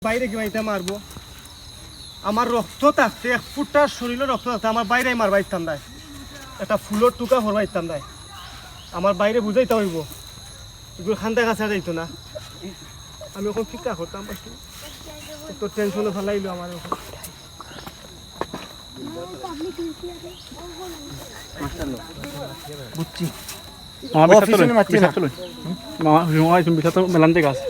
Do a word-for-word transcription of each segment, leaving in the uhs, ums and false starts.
ভাইরে কিবা ইতা মারবো? আমার রক্ত থাকতে, এক ফুটা শরীরো রক্ত থাকতে আমার ভাইরে মারবা দিতাম নায়। একটা ফুলর টুকা ফরবা দিতাম নায়। আমার ভাইরে বুঝাইতা অইবো, ইগুর কান্দা কাছা যাইতো না। আমি অখন কিতা করতাম? একটু টেনশনে ফালাইলো আমার অখন। বুঝছি। মামা, ও, বিশাল পিছনে তুলুন, মারছে বিশাল না। তুলুন। মামা, মামা, তুমি বিশাল তো মেলান জাগা আছে।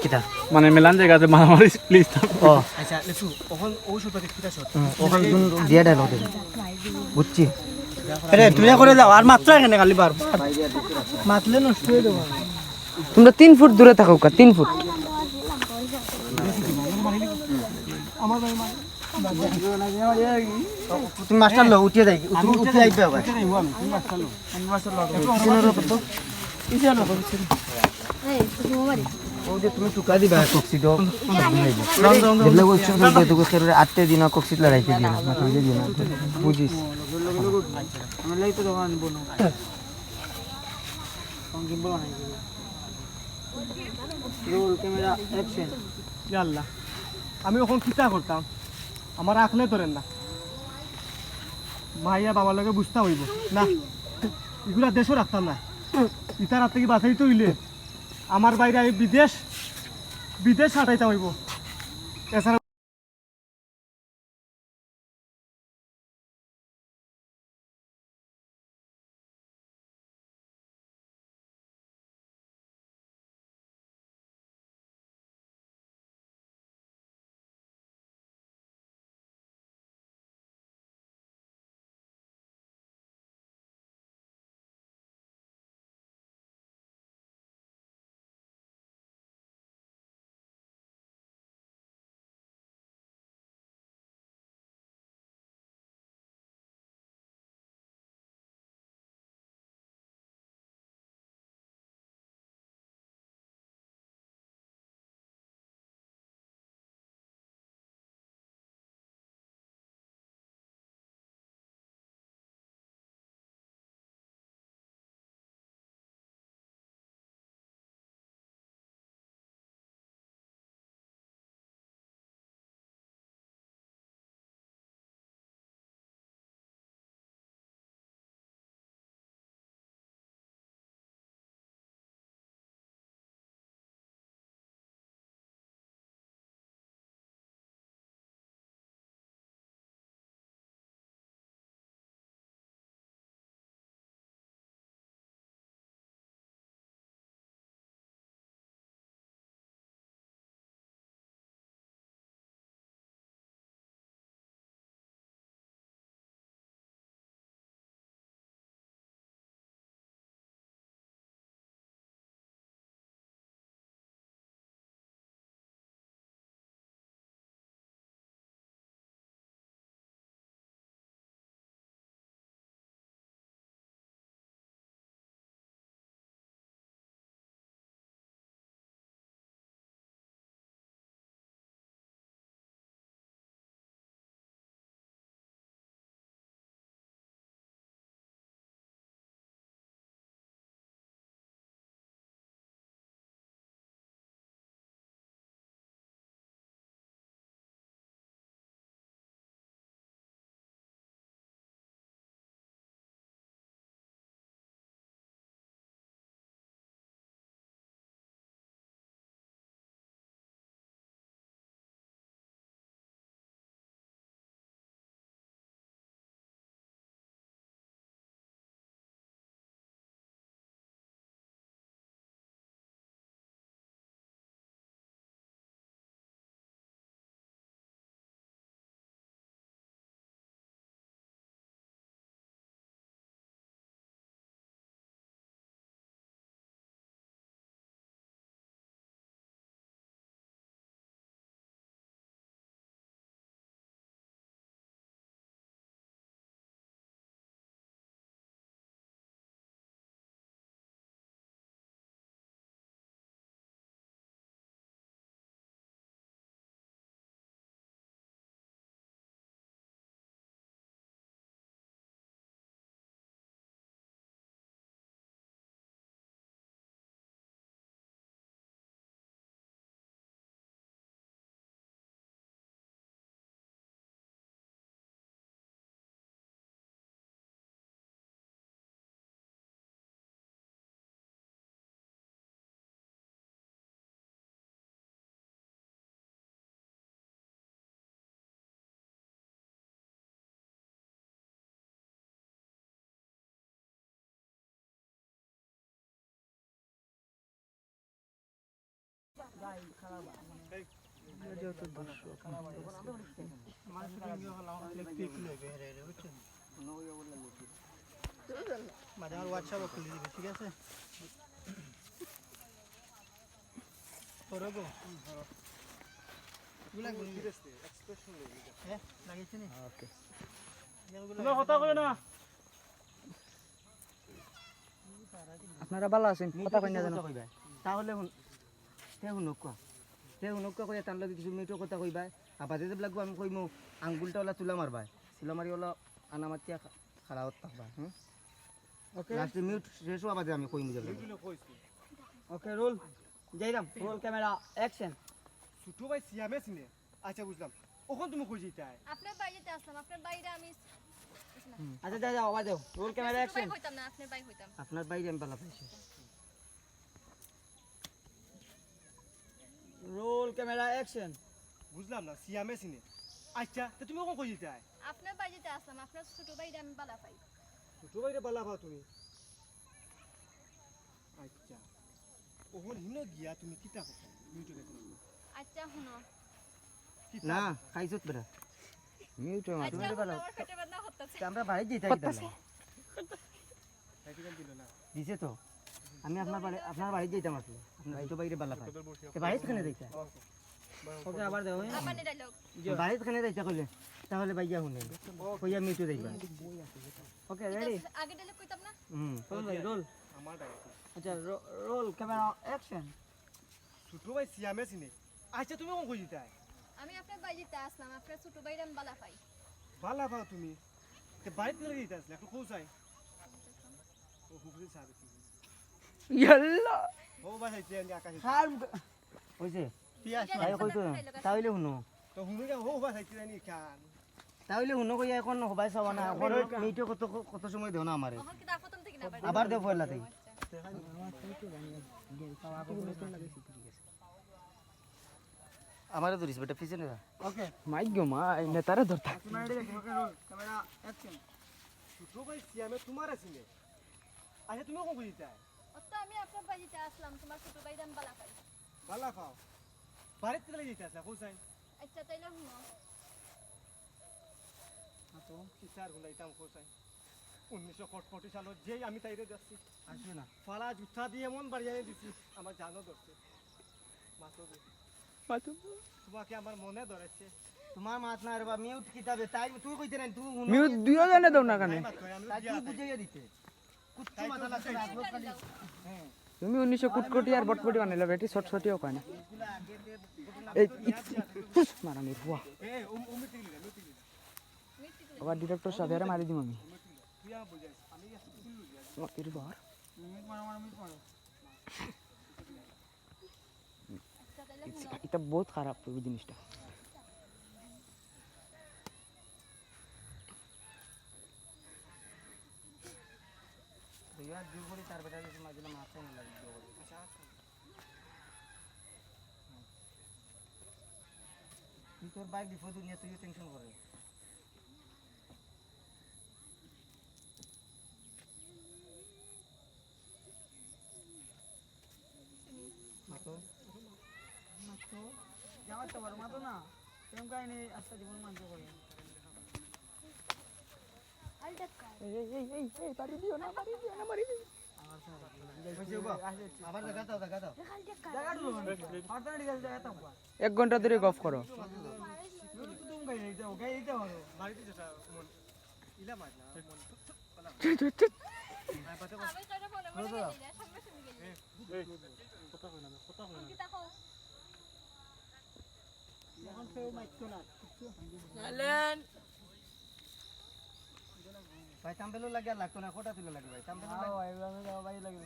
কিতা? মানে, মেলান জাগা আছে, মারামারি, please। ও। আচ্ছা, লিচু, অখন ও সম্পর্কে কিতা শর্ত? হুম, অখন তুমি দিয়া ডায়লগ দেবে। বুঝছি। আরে, তুমি করে যাও, আর মাত্র এখানে খালি বার। মাতলে নষ্ট হয়ে যাবো। তোমরা তিন ফুট দূরে থাকো, তিন ফুট। আমার ভাই মার। তুমি মাস্টার লো, উঠিয়া যাই, তুমি উঠিয়া আইবে আবার। উঠিয়া যাইবো আমি, তুমি মাস্টার লো। আমি মাস্টার লো। পিছনে লো তো। পিছনে লো তো, পিছনে। ও যে তুমি টুকা দিবা, টক্সি দাও। যেগুলো বলছো, তুমি তো তোকে কেউ আটতে দিও না, টক্সি লড়াইতে দিও না, মাথা দিয়ে দিও না। বুঝিস? আমার লাই তো দোকান বনো। Roll, camera, action. ইয়া আল্লাহ, আমি অখন কিতা করতাম? আমার আকলে ধরের না। মাইয়া বাবার লগে বুঝতাম অইবো না, ইগুলা দেশো রাখতাম না। ইতার আত থাকি বাঁচাইতে অইলে আমার ভাইরে আমি বিদেশ, বিদেশ পাঠাইতাম অইবো। এছাড়া যত দর্শক। মাঝে আমার WhatsApp-ও খুলে দিবে, ঠিক আছে? তোরও গো? এগুলা গুলি। হ্যাঁ, লাগাইছে নি? ওকে। এগুলা তোমরা কথা কইও না। আপনারা ভালা আছইন? কথা কইন না যেন। কথা কইবা। তাহলে হুন-, তে হুনউক্কা। তে হুনউক্কা কইয়া তার লগে কিছু মিউটো কথা কইবা। আর বাদে যেবলা গু আমি কইমু, আঙ্গুলটা অলা তুলা মারবা। তুলা মারি অলা আনা মাতিয়া খা-, খাড়া অত থাকবা, হুম? ওকে। Last-এ মিউট শেষ অওয়া বাদে আমি কইমু যেবলা। Okay, roll. যাইরাম। Roll, camera, action. ছোট ভাই সিয়ামে চিনে। আচ্ছা, বুঝলাম। অখন তুমি কই যাইতায়? আপনার বাড়িতে আসলাম, আপনার বাইরে আমি আচ্ছা, যাও, যাও, আবার যাও। Roll, camera, action. হইতাম না, আপনার ভাই হইতাম। আপনার বাইরে আমি বালা পাইছি। Roll, camera, action. বুঝলাম না, সিয়ামে চিনে। আচ্ছা, তে তুমি অখন কই যাইতায়? আপনার বাড়িতে আসলাম, আপনার ছোট ভাইরে আমি বালা পাই। ছোট ভাইরে বালা পাও তুমি? আচ্ছা। অখন হিনো গিয়া তুমি কিতা কথা? মিউটো গেছো না? আচ্ছা, হুনো। কিতা? না, খাইছত বেটা। মিউটো মার। আচ্ছা, হুনো, আমার পেটে ব্যথা করতেছে। তে আমরা বাড়ি যাইতাম কিতা করতেছে? না? সাইকেল দিল না। দিছে তো। আমি আপনার বাড়ি, আপনার বাড়ি যাইতাম আসলে। আপনার ছোট ভাইরে বালা পাই। তে বাড়িত কেনে যাইতা? ওকে, আবার দেও, হ্যাঁ? আবার ডায়লগ। বাড়িত কেনে যাইতা কইলে? তাহলে ভাইয়া হুনে। কইয়া মিউটো যাইবা। ওকে, রেডি? আগে ডায়লগ কইতাম না? হুম। কোন ভাই? রোল? আমার ডায়লগ। আচ্ছা, রো-, রোল, ক্যামেরা, অ্যাকশন। ছোট ভাই সিয়ামে চিনে। আচ্ছা, তুমি অখন কই যাইতায়? আমি আপনার বাড়িতে আসলাম, আপনার ছোট ভাইরে আমি বালা পাই। বালা পাও তুমি? তে বাড়িত কেনে যাইতা আসলে? একটু কও চাই। ও হুফুরি সাবে কি? ইয়াল্লা। ও ভাই, যাইতে আমি আকাশে। হার অইছে। কি আসলে? তাই কইতো না। তাইলে হুনো। তো হুনো যা, ও ভাই, যাইতে জানি কান। তাইলে হুনো কইয়া অখন হবাই চাওয়া না। অখন মিউটো কত, কত সময় দেও না আমারে। অখন কি তা প্রথম থেকে না আবার? আবার দেও পয়লা থেকে। আচ্ছা। আমারে ধরিস বেটা, পিছনে যা। ওকে। মাই গো মা, এই নেতারে ধরতা। তোমার রেডি আছে, ওকে, রোল, ক্যামেরা, অ্যাকশন। ছোট ভাই সিয়ামে তোমারে চিনে। আচ্ছা, তুমি অখন কই যাইতায়? ও তো আমি আপনার বাড়িতে আসলাম, তোমার ছোট ভাইরে আমি বালা পাই। বালা পাও? বাড়িত কেনে যাইতা আসলে, কও চাই। আচ্ছা, তাইলে হুনো। হ্যাঁ তো। কিতা আর হুনাইতাম, কও চাই। উনিশশো কটকটি সালো যেই আমি তাইরে দেখছি। আসবে না। ফালা জুতা দিয়া এমন বাড়ি আনি দিছি, আমার জানও ধরছে। মাতো বে। মাতো। তোমাকে আমার মনে ধরেছে। তোমার মাত না রে বা, মিউট কিতাবে, তাই তুই কইতে নাই, তুই হুনো। মিউট দুইও জানে দেও না কেনে? তাই তুই বুঝাইয়া দিতে। কুত্তু মাথা লাগছে না, আপনার খালি। হ্যাঁ। তুমি উনিশশো কুটকুটি আর বটপটি বানাইলা, বেটি ছটছটিও কয় না। এই, ইস, ফুস, মারানির হুয়া। এ, উম, উম, ঠিক না, ঠিক না। আবার ডিরেক্টর সাহেব, এরা মারি দিম আমি। মাতির বার। ইটা বহুত খারাপ অইবো জিনিসটা। দুইবার জোর করি তার বেটা যদি মাঝে মাথায় না লাগে, জোর করি। তুই তোর বাইক বিপদ নিয়ে তুইও টেনশন করে। মাতো। মাতো। যাওয়ার তো বড় মাতো না। প্রেম কাহিনী আস্তা জীবন মানতে করে। এই, এই, এই, এই, এই, বাড়ি দিও না, বাড়ি দিও না, বাড়ি দিও না। আবার দেখা দাও, দেখা দাও। এক ঘন্টা ধরে গফ করো। ভাই, থাম্বনেইল লাগে আর লাগতো না, কোটা তুলে লাগে ভাই, থাম্বনেইল লাগে।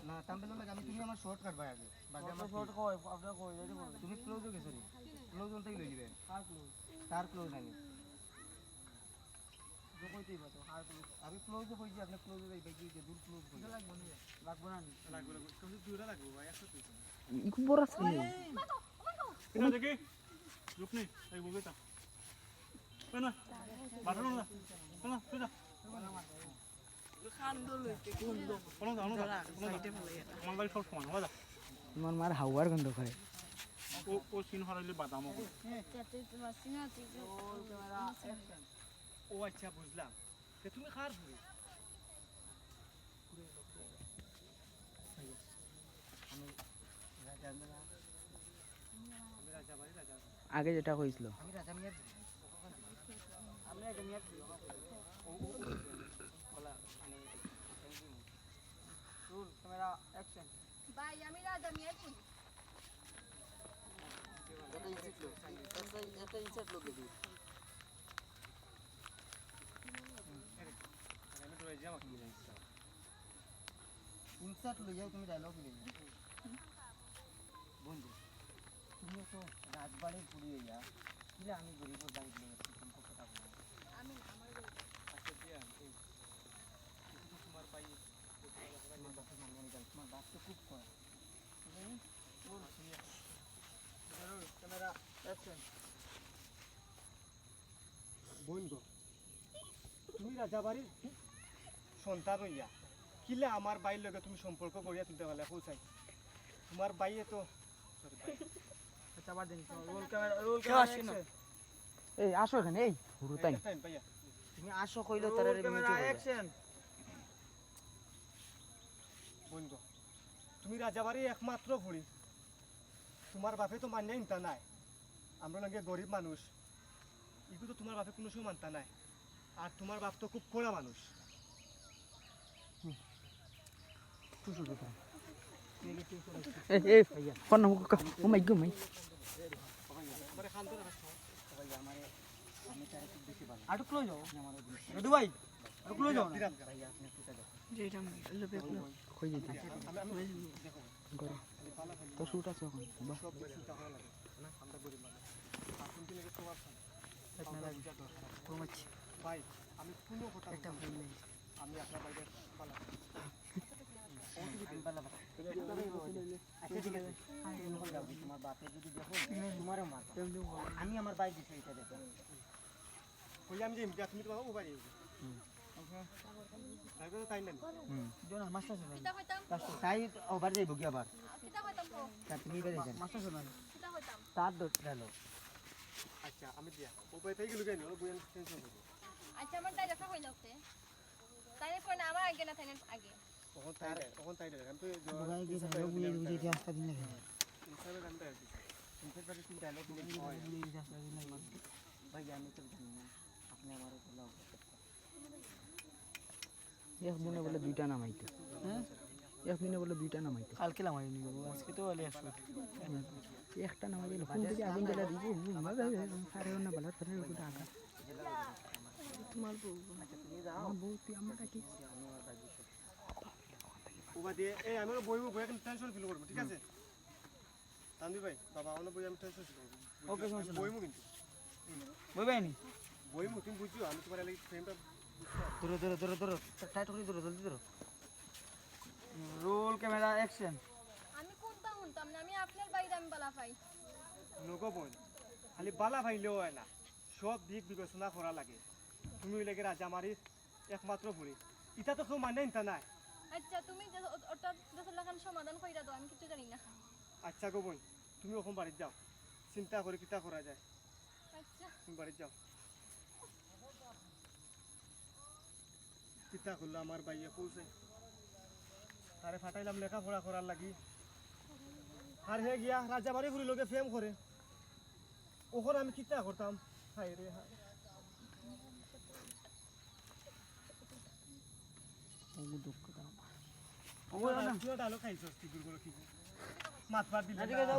না, থাম্বনেইল লাগে, আমি তুমি আমার শর্ট কাট ভাই আগে। বাদে আমার শর্ট কই, আপনার কই, এই যে বলো। তুমি ক্লোজও গেছো নি? ক্লোজ বলতেই লই দিবেন। কার ক্লোজ? তার ক্লোজ আমি। যে কইতেই পারো, কার ক্লোজ? আমি ক্লোজও কইছি, আপনি ক্লোজে যাই, ভাই, কি যে দূর ক্লোজ কই? লাগবো না নি? লাগবো না নি? লাগবো, লাগবো। কিন্তু দুইটা লাগবো ভাই, একশো পিস। ইকু বড় আছে নি? এটা দেখি। রুকনি, এই বলবে তা। না, বাটন না। না, তুই যা। খান দল হইতে কোন দল? কোনো যা, কোনো যা। সাইডে ফেলে এটা। আমার ভাই সব সমান, যা। তোমার মার হাওয়ার গন্ধ করে। ও, ও সিন হরাইলে বাদামও হয়। আচ্ছা, তুই তো পারছি না, তুই তো ও আচ্ছা, বুঝলাম। তে তুমি কার ফুড়ি? আমি রাজা মিয়া। আমি রাজা বাড়ি, রাজা। আগে যেটা কইছিল। আমি রাজা মিয়ার ফুড়ি। আমি রাজা মিয়ার ফুড়ি। ও, ও, ও, বলা, মানে, thank you। Roll, camera, action। ভাই, আমি রাজা মিয়ার ফুড়ি। এটা insert লোক। এটা, এটা insert লোক দেখি। Insert লইয়া তুমি dialogue লইয়া। বন্ধু, তুমি তো রাজবাড়ির ফুড়ি হইয়া, কিলা আমি গরিবর বাড়িত লইয়া তুমি কথা বলো। আমি আমার গরিব। আচ্ছা, দিয়া, এই, তুমি তো তোমার ভাই, তোমার বাপের নাম জানি, তোমার বাপ তো খুব কয়। তুমি বলো, তুমি ধরো, camera, action। বইন গো, তুমি রাজাবাড়ির সন্তান হইয়া কিলা আমার ভাইর লগে তুমি সম্পর্ক গড়িয়া তুলতে পারলে, কও চাই? তোমার ভাইয়ে তো, sorry, ভাই। আচ্ছা, বাদ দিন, roll camera, roll কেউ camera আসে না। Action। এই, আসো এখানে, এই, হুরুতাইন। একটা time, ভাইয়া। তুমি আসো কইলে roll তারা camera, action। বইন গো, তুমি রাজাবাড়ির একমাত্র ফুড়ি, তোমার বাপে তো মানিয়া নিতা নায়, আমরা লাগে গরিব মানুষ, ইগু তো তোমার বাপে কোনো সময় মানতা নায়। আর তোমার বাপ তো খুব কড়া মানুষ। এই, এই, কর না, মুখ কা-, ও মাই গো, মাই। আটক লই যাও। রদু ভাই, আটক লই যাও না। কই যাইতে? গরম। তো shoot আছে এখন। বাহ। ভাই, আমি কোনো কথা একটা বলবো না। ভুল নেই। আমি আপনার বাইরে পালা। আমি পালা। আচ্ছা, ঠিক আছে। তুমি এখন যাও, তোমার বাপে যদি দেখো, তোমারও মারবো। আমি আমার বাইরে দিতে এটা দেখো। কই আমি যাই, তুমি তোমার ও বাড়ি। হুম। তাই করে তাই না? হুম। তাই ওবার যাইব কি আবার? কিতা কইতাম কও? তা তুমি এবার যাইছেন। মাস্টার শোনান। কিতা কইতাম? তার দোষ গেল। আচ্ছা, আমি দিয়া। ও ভাই তাই গেল কেন? ও বইয়ান টেনশন হইব। আচ্ছা, আমার তাই দেখা হইল ওকে। তাই কই না, আমার আগে না, তাই আগে। তখন তাই দেয়, তখন তাই দেয়। আমি তো বোকায় গিয়ে ইনসাইড ভালো বুঝে বুঝে দিয়ে আসতে দিন লাগে। ইনসাইড আমি তাই দিছি। ইনসাইড বাদে তুমি ডায়লগ দিলে কি হয়? বুঝে দিয়ে আসতে দিন লাগে। ভাই, আমি তো জানি না। আপনি আমার উপর লাভ করতে এক দিনে বলে দুইটা নামাইতো। হ্যাঁ? এক দিনে বলে দুইটা নামাইতো। কালকে নামাই নিব, আজকে তো বলে একশো। একটা নামাই দিলে কোন দিকে আগুন জ্বালা দিবি? সারে না বলার ফেলে ওগুলো আগা। তোমার বউ। আমার বউ, তুই আমার ডাকিস। ও বাদে, এই আমি বইমু, বই এখন টেনশন ফিল করবো, ঠিক আছে? তানভীর ভাই, বাবা, অন্য বই আমি টেনশন ফিল করবো। ওকে, সমস্যা নাই। বইমু কিন্তু। বইবাই নি? বইমু, তুমি বুঝছো, আমি তোমার লাগি ফ্রেমটা বুঝতে পারবো। ধরো, ধরো, ধরো, ধরো। টাইট করে ধরো, জলদি ধরো। Roll, camera, action. আমি কোনটা শুনতাম না, আমি আপনার বাইরে আমি বালা পাই। নগো বইন, খালি বালা পাইলেও হয় না, সব দিক বিবেচনা করা লাগে। তুমি ওই লাগে রাজা মারি একমাত্র ফুড়ি। ইটা তো কেউ মানে নিতা নায়। আচ্ছা, তুমি যে অ-, অটা দশ লাখান সমাধান কইরা দাও, আমি কিচ্ছু জানি না। আচ্ছা গো বইন, তুমি অখন বাড়িত যাও, চিন্তা করি কিতা করা যায়। আচ্ছা। তুমি বাড়িত যাও। কিতা করলো আমার ভাইয়ে কইছে? তারে ফাটাইলাম লেখাপড়া করার লাগি। আর হে গিয়া রাজাবাড়ি ফুড়ির লগে প্রেম করে। অখন আমি কিতা করতাম? হায় রে হায়। ও দুঃখ দাও। ও না। তুই ডায়লগ খাইছস, তুই গুরু গুরু কি? মাত মাত দিলে না।